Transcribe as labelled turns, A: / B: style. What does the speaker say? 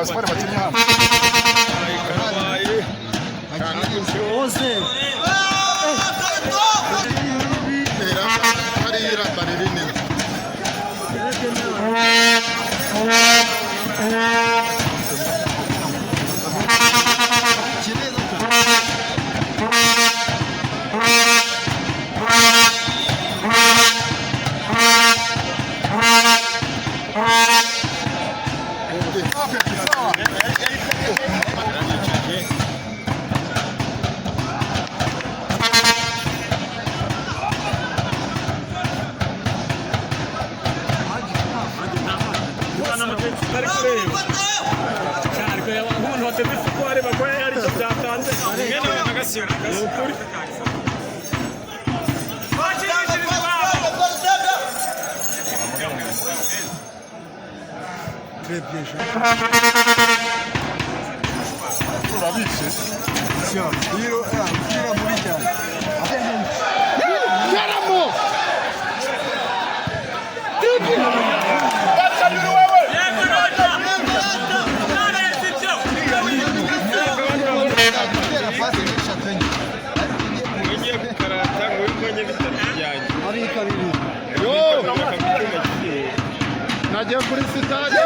A: Espoir bakinnye hano.
B: Oze.
A: Era hariya irambara rinini.
C: Cyane kureba nk'umuntu wateze ifuku areba ko hari icyo byatanze. Ni ukuri.
B: Très bien joué.
A: Urabishe.
B: Hiro, umupira mubi cyane.
A: Yaramo.
B: Gutera pasi eshatu enye.
D: Ugiye gukarata ngo ubonye bitatu byanjye.
B: Abika bibiri.
A: Yo. Nagiye kuri sitade.